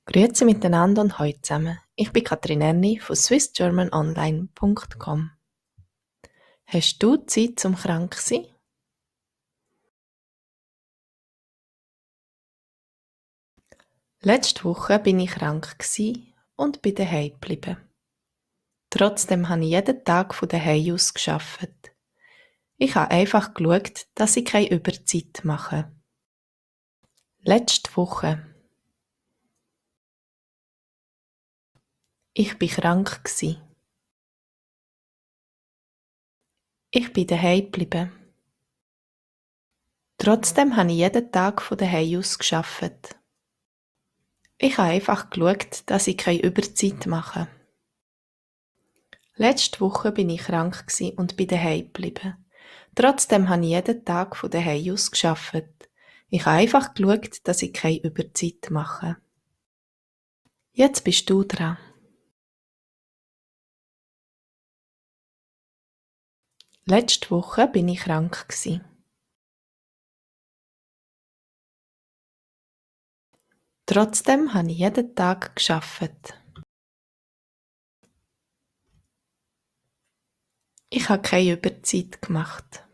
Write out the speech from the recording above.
Grüezi miteinander und hallo zusammen. Ich bin Katrin Erni von swissgermanonline.com. Hast du Zeit zum krank zu sein? Letzte Woche bin ich krank und bin daheim geblieben. Trotzdem habe ich jeden Tag von daheim aus gearbeitet. Ich habe einfach geschaut, dass ich keine Überzeit mache. Letzte Woche. Ich bin krank. Ich bin daheim geblieben. Trotzdem habe ich jeden Tag von daheim aus gearbeitet. Ich habe einfach geschaut, dass ich keine Überzeit mache. Letzte Woche bin ich krank und bin daheim geblieben. Trotzdem habe ich jeden Tag von daheim aus gearbeitet. Ich habe einfach geschaut, dass ich keine Überzeit mache. Jetzt bist du dran. Letzte Woche bin ich krank. Trotzdem habe ich jeden Tag gearbeitet. Ich habe keine Überzeit gemacht.